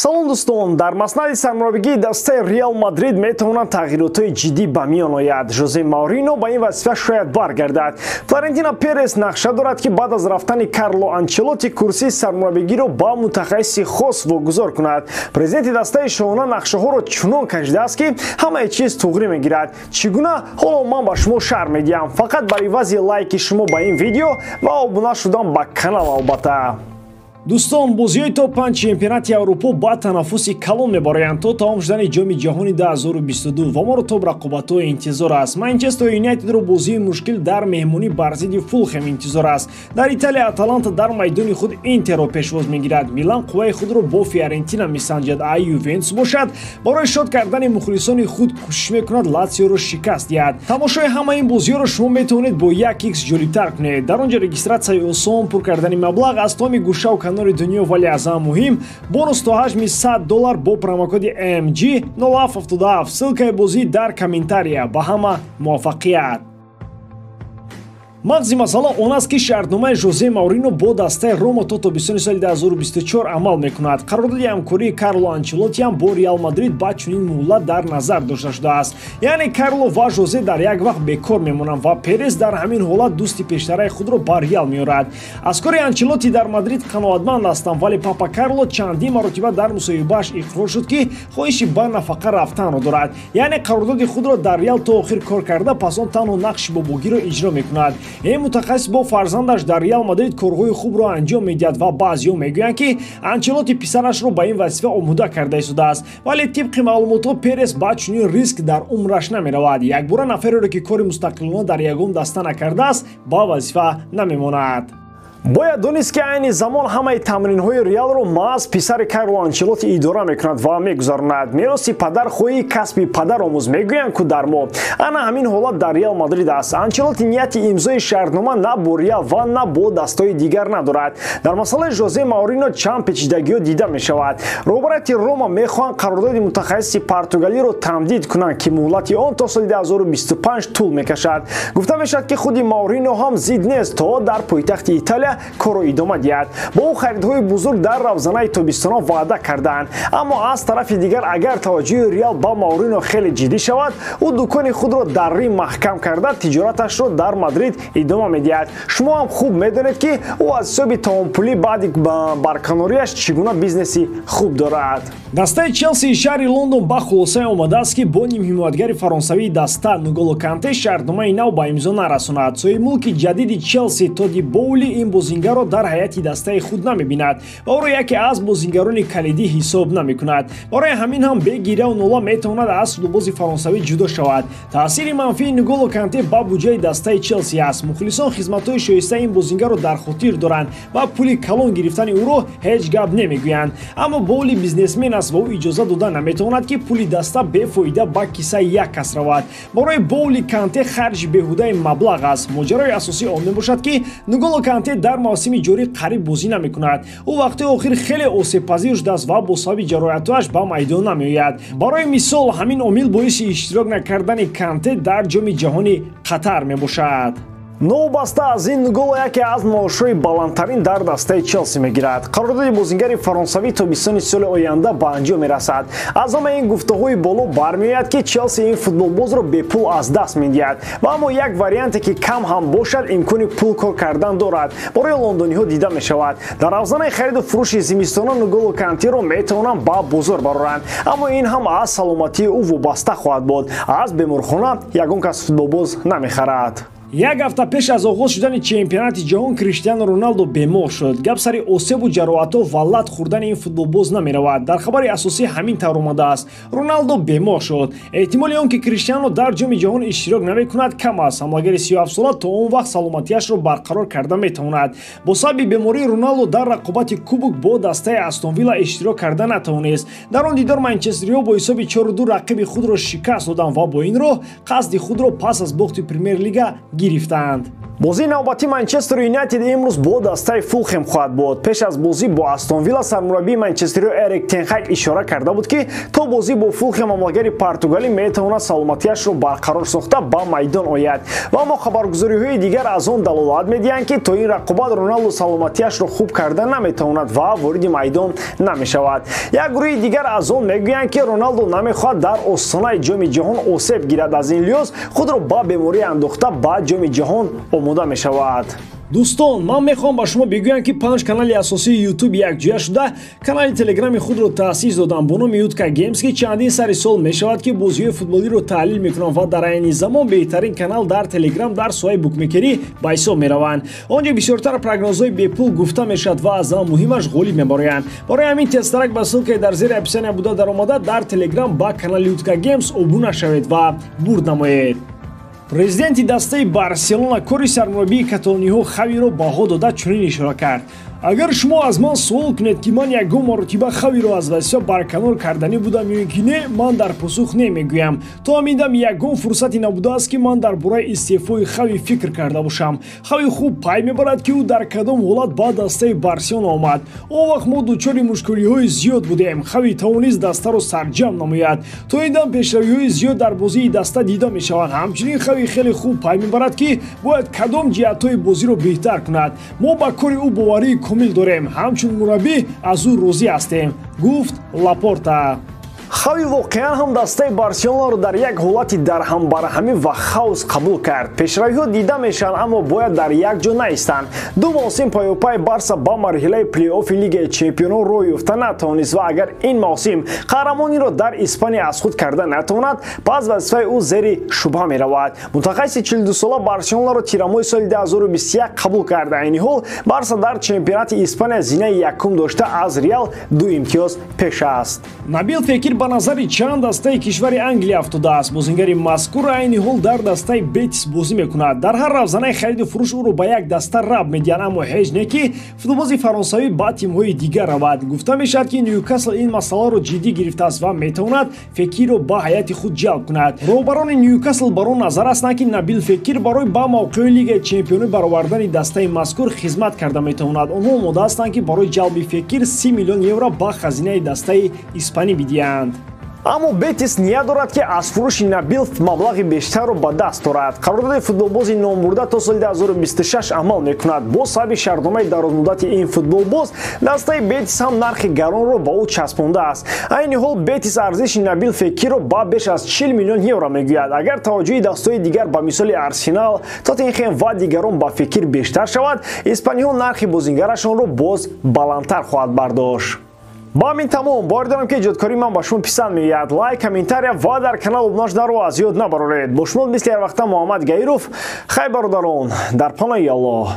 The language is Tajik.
Салом дӯстон, дар маснади сармураббигии дастаи Реал Мадрид метавонанд тағйиротҳои ҷиддӣ ба миён ояд. Жозе Маурино ба ин вазифа шояд баргардад. Флорентино Перес нақша дорад, ки баъд аз рафтани Карло Анчелотти курсии сармураббигиро ба мутахассиси хос вогузор кунад. Президенти дастаи шоҳона нақшаҳоро чунон кашидааст, ки ҳамаи чиз туғрӣ мегирад. Чӣ гуна? Ҳоло ман ба шумо шарҳ медиҳам. Фақат бар ивази лайки шумо ба ин видео ва обуна шудан ба канал албатта. Дӯстон, бозиҳои то 5 чемпионати Аврупо ба танаффуси калон мебароянд то тамом шудани Ҷоми ҷаҳони 2022 ва моро то рақобатҳо интизор аст. Манчестер Юнайтедро бозии мушкил дар меҳмонӣ бар зидди Фулхем интизор аст. Дар Италия Аталанта дар майдони худ Интерро пешвоз мегирад. Милан қувваи худро бо Фиорентина месанҷад, а Ювентус бошад барои шод кардани мухлисони худ кӯшиш мекунад Латсиоро шикаст диҳад. Тамошои ҳамаи ин бозиҳоро шумо метавонед бо 1x ҷолибтар кунед. Дар он ҷо регистратсияи осон, пур кардани маблағ аз томи гӯшаву канори дунё, вале аз ҳама муҳим бонус то ҳаҷми $100 бо промокоди MG 0777. Ссылкаи бозӣ дар комментария. Ба ҳама муваффақият. Мағзи масъала он аст, ки шартномаи Жозе Маурино бо дастаи Рома то тобистони соли 2024 амал мекунад. Қарордоди ҳамкории Карло Анчелотти ҳам бо Реал Мадрид ба чунин муҳлат дар назар дошта шудааст. Яъне Карло ва Жозе дар як вақт бекор мемонанд ва Перес дар ҳамин ҳолат дӯсти пештараи худро ба Реал меорад. Аз кори Анчелотти дар Мадрид қаноатманд ҳастам, вале Папа Карло чандин маротиба дар мусоҳибааш иқрор шуд, ки хоҳиши ба нафақа рафтанро дорад. Яъне қарордоди худро дар Реал то охир кор карда, пас он танҳо нақши бобогиро иҷро мекунад. Ин мутахассис бо фарзандаш дар Реал Мадрид корҳои хубро анҷом медиҳад ва баъзеҳо мегӯянд, ки Анчелотти писарашро ба ин вазифа омода карда истодааст. Вале тибқи маълумотҳо Перес ба чунин риск дар умраш намеравад. Якбора нафареро, ки кори мустақилона дар ягон даста накардааст, ба вазифа намемонад. Бояд донист, ки айни замон ҳамаи тамринҳои Реалро маҳз писари Карло Анчелотти идора мекунад ва мегузаронад. Мероси падар хоҳӣ, касби падар омӯз, мегӯянд ку дар мо. Ана ҳамин ҳолат дар Реал Мадрид аст. Анчелотти нияти имзои шартнома на бо Реал ва на бо дастҳои дигар надорад. Дар масъалаи Жозе Маурино чанд печидагиҳо дида мешавад. Роҳбарияти Рома мехоҳанд қарордоди мутахассиси португалиро тамдид кунанд, ки муҳлати он то соли 2025 тӯл мекашад. Гуфта мешавад, ки худи Маурино ҳам зид нест то дар пойтахти Италия корро идома диҳад. Бо ӯ харидҳои бузург дар равзанаи тобистона ваъда кардаанд. Аммо аз тарафи дигар, агар таваҷҷӯҳи Реал ба Маурино хеле ҷиддӣ шавад, ӯ дукони худро дар Рим маҳкам карда, тиҷораташро дар Мадрид идома медиҳад. Шумо ҳам хуб медонед, ки ӯ аз ҳисоби таомпулӣ баъди барканориаш чӣ гуна бизнеси хуб дорад. Дастаи Челсии шаҳри Лондон ба хулосае омадааст, ки бо нимҳимоятгари фаронсавии даста Нголо Канте шартномаи нав ба имзо нарасонад. Соҳибмулки ҷадиди Челси Тоди Боули ин бозингарро дар ҳайати дастаи худ намебинад ва ӯро яке аз бозингарони калидӣ ҳисоб намекунад. Барои ҳамин ҳам бе гиряву нола метавонад аз футболбози фаронсавӣ ҷудо шавад. Таъсири манфии Нголо Канте ба буҷаи дастаи Челси аст. Мухлисон хизматҳои шоистаи ин бозингарро дар хотир доранд ва пули калон гирифтани ӯро ҳеҷ гап намегӯянд. Аммо Боули бизнесмен аст ва ӯ иҷоза дода наметавонад, ки пули даста бефоида ба кисаи як кас равад. Барои Боули Канте харҷи беҳудаи маблағ аст. Моҷарои асосӣ он мебошад, ки Нголо Канте дар мавсими ҷорӣ қариб бозӣ намекунад. Ӯ вақтҳои охир хеле осебпазир шудааст ва бо сабаби ҷароҳатҳояш ба майдон намеояд. Барои мисол, ҳамин омил боиси иштирок накардани Канте дар Ҷоми ҷаҳони Қатар мебошад. Новобаста аз ин, Нголо яке аз маошҳои баландтарин дар дастаи Челси мегирад. Қарордоди бозингари фаронсавӣ тобистони соли оянда ба анҷом мерасад. Аз ҳама ин гуфтаҳои боло бармеояд, ки Челси ин футболбозро бепул аз даст медиҳад. Ва аммо як варианте, ки кам ҳам бошад, имкони пул кор кардан дорад, барои лондониҳо дида мешавад. Дар равзанаи хариду фурӯши зимистона Нголо Кантеро метавонанд ба бозор бароранд, аммо ин ҳам аз саломатии ӯ вобаста хоҳад буд. Аз беморхона ягон кас футболбоз намехарад. Як ҳафта пеш аз оғоз шудани чемпионати ҷаҳон Криштиану Роналдо бемор шуд. Гап сари осебу ҷароҳатҳо ва лат хӯрдани ин футболбоз намеравад. Дар хабари асосӣ ҳамин тавр омадааст: Роналдо бемор шуд. Эҳтимоли он, ки Криштиану дар Ҷоми ҷаҳон иштирок намекунад, кам аст. Ҳамлагари 37сола то он вақт саломатиашро барқарор карда метавонад. Бо сабаби бемории Роналдо дар рақобати кубок бо дастаи Астон Вилла иштирок карда натавонист. Дар он дидор манчестериҳо бо ҳисоби 4-2 рақиби худро шикаст доданд ва бо ин роҳ қасди худро пас аз бохти Премер-лига гирифтанд. Бозии навбати Манчестер Юнайтед имрӯз бо дастаи Фулхем хоҳад буд. Пеш аз бозӣ бо Астон Вилла сармураббии Манчестериё Эрик тен Хаг ишора карда буд, ки то бозӣ бо Фулхем ҳамлагари португалӣ метавонад саломатиашро барқарор сохта ба майдон ояд. Ва аммо хабаргузориҳои дигар аз он далолат медиҳанд, ки то ин рақобат Роналду саломатиашро хуб карда наметавонад ва вориди майдон намешавад. Як гурӯҳи дигар аз он мегӯянд, ки Роналду намехоҳад дар остонаи Ҷоми ҷаҳон осеб гирад, аз ин лиҳоз худро ба беморӣ андохта ба Ҷоми ҷаҳон омода мешавад. Дӯстон, ман мехоҳам ба шумо бигӯям, ки 5 канали асосии Ютуб якҷоя шуда канали Телеграми худро таъсис додам бо номи Ютка Геймс, ки чандин сари сол мешавад, ки бозиҳои футболиро таҳлил мекунам ва дар айни замон беҳтарин канал дар Телеграм дар соҳаи букмекерӣ ба ҳисоб мераванд. Он ҷо бисёртар прогнозҳои бепул гуфта мешавад ва аз ҳама муҳимаш ғолиб мебароянд. Барои ҳамин тезтарак ба ссылкаи дар зери описания буда даромада дар Телеграм ба канали Ютка Геймс обуна шавед ва бурд намоед. Президенти дастаи Барселона кори сармураббии каталониҳо Хавиро баҳо дода чунин ишора кард: агар шумо аз ман суол кунед, ки ман ягон маротиба Хавиро аз вазифа барканор карданӣ будам ё ин ки не, ман дар посух не мегӯям. То ҳамин дам ягон фурсате набудааст, ки ман дар бораи истеъфои Хави фикр карда бошам. Хави хуб пай мебарад, ки ӯ дар кадом ҳолат ба дастаи Барселона омад. Он вақт мо дучори мушкилиҳои зиёд будем. Хави тавонист дастаро сарҷамъ намояд. То ин дам пешравиҳои зиёд дар бозии даста дида мешаванд. Ҳамчунин Хави хеле хуб пай мебарад, ки бояд кадом ҷиҳатҳои бозиро беҳтар кунад. Мо ба кори ӯ боварии комил дорем, ҳамчун мураббӣ аз ӯ розӣ ҳастем, гуфт Лапорта. Хави воқеан ҳам дастаи Барселонаро дар як ҳолати дарҳамбарҳамӣ ва хаос қабул кард. Пешравиҳо дида мешаванд, аммо бояд дар як ҷо наистанд. 2 мавсим паёпай Барса ба марҳилаи плей-оффи Лигаи чемпионон роҳ ёфта натавонист ва агар ин мавсим қаҳрамониро дар Испания аз худ карда натавонад, пас вазифаи ӯ зери шубҳа меравад. Мутахассиси 42сола Барселонаро тирамоҳи соли 2021 қабул кард. Айни ҳол Барса дар чемпионати Испания зинаи якум дошта аз Реал 2 имтиёз пеш аст. Набил Фекир ба назари чанд дастаи кишвари Англия афтодааст. Бозингари мазкур айни ҳол дар дастаи Бетис бозӣ мекунад. Дар ҳар равзанаи хариду фурӯш ӯро ба як даста раб медиҳанд, аммо ҳеҷ не ки футболбози фаронсавӣ ба тимҳои дигар равад. Гуфта мешавад, ки Ньюкасл ин масъаларо ҷиддӣ гирифтааст ва метавонад Фекирро ба ҳайати худ ҷалб кунад. Роҳбарони Ньюкасл бар он назар ҳастанд, ки Набил Фекир барои ба мавқеи Лигаи чемпионӣ баровардани дастаи мазкур хизмат карда метавонад. Онҳо омода ҳастанд, ки барои ҷалби Фекир 30 миллион евро ба хазинаи дастаи испанӣ бидиҳанд. Аммо Бетис ният дорад, ки аз фурӯши Набил маблағи бештарро ба даст орад. Қарордоди футболбози номбурда то соли 2026 амал мекунад. Бо сабаби шартномаи дарозмуддати ин футболбоз дастаи Бетис ҳам нархи гаронро ба ӯ часпондааст. Айни ҳол Бетис арзиши Набил Фекирро ба беш аз 40 миллион евро мегӯяд. Агар таваҷҷӯҳи дастҳои дигар ба мисоли Арсенал, Тоттенхем ва дигарон ба Фекир бештар шавад, испаниҳо нархи бозингарашонро боз баландтар хоҳад бардошт. Ба ҳамин тамом. Бовар дорам, ки эҷодкории ман ба шумо писанд меояд. Лайк, комментария ва дар канал обуна шуданро аз ёд набароред. Бо шумо мисли ҳар вақта Муҳаммад Гаиров. Хайр, бародарон, дар паноҳи Аллоҳ.